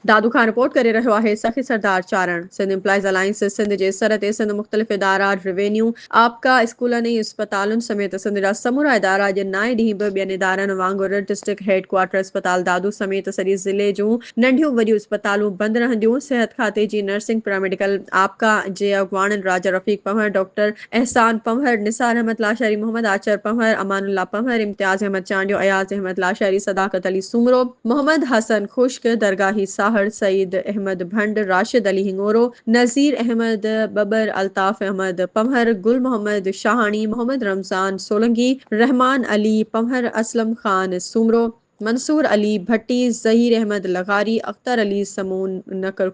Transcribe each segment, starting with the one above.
دادو کان رپورٽ ڪري رهيو آهي سخي سردار چارڻ. سنڌ امپلائيز الائنس سنڌ جي سر تي سنڌ مختلف ادارا روينيو، آپڪا، اسڪولن ۽ اسپتالن سميت سنڌ جا سمورا ادارا اڄ نائين ڏينهن به ٻين ادارن وانگر ڊسٽرڪٽ هيڊ ڪوارٽر اسپتال دادو سميت سڄي ضلعي جون ننڍيون وڏيون اسپتالون بند رهنديون. صحت کاتي جي نرسنگ پيراميڊيڪل آپڪا جي اڳواڻن راجا رفيق پنهور، ڊاڪٽر احسان پنهور، نثار احمد لاشاري، محمد آچر پنهور، امان الله پنهور، امتياز احمد چانڊيو، اياز احمد لاشاري، صداقت علي سومرو، محمد حسن خشڪ، درگاهي ساهڙ، سعيد احمد ڀنڊ، راشد علي هڱورو، نذير احمد ٻٻر، الطاف احمد پنهور، گل محمد شاهاڻي، محمد رمضان سولنگي، رحمان علي پنهور، اسلم خان سومرو، منصور علي ڀٽي، ظهير احمد لغاري، اختر علي سمون،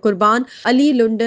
قربان علي لنڊ،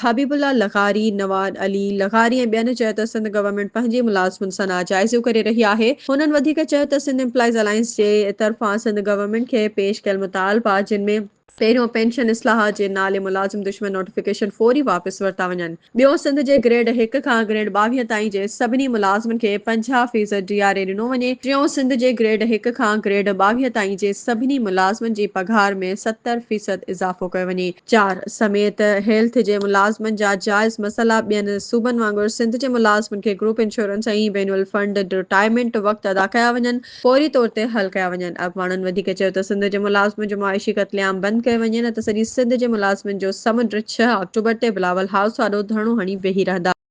حبيب الله لغاري، نوان علي لغاري ۽ ٻين چيو ته سنڌ گورنمينٽ پنهنجي ملازمن سان ناجائزيون ڪري رهي آهي. هنن وڌيڪ چيو ته سنڌ ايمپلائيز الائنس جي طرفان سنڌ گورنمينٽ کي پيش ڪيل مطالبا جن ۾. پهريون پينشن اصلاحات جي نالي ملازم دشمن نوٽيفڪيشن فوري واپس ورتا وڃن. ٻيو سنڌ جي گريڊ هڪ کان گريڊ 22 تائين جي سڀني ملازمن کي 50 فيصد ڊي آر اي ڏنو وڃي. ٽيون سنڌ جي گريڊ هڪ کان گريڊ 22 تائين جي سڀني ملازمن جي پگهار ۾ 70 فيصد اضافو ڪيو وڃي. چار سميت هيلٿ جي ملازمن جا جائز مسئلا ٻين صوبن وانگر سنڌ جي ملازمن کي گروپ انشورنس ۽ بينول فنڊ رٽائرمينٽ وقت ادا ڪيا وڃن. فوري طور تي حل ڪيا وڃن. اڳواڻن وڌيڪ چيو ته سنڌ جي ملازمن جو معاشي قتل عام بند ڪيو وڃي نه ته سڄي سنڌ جي ملازمن جو سمنڊ ڇهه آڪٽوبر تي بلاول هائوس آڏو ڌرڻو هڻي ويهي رهندا.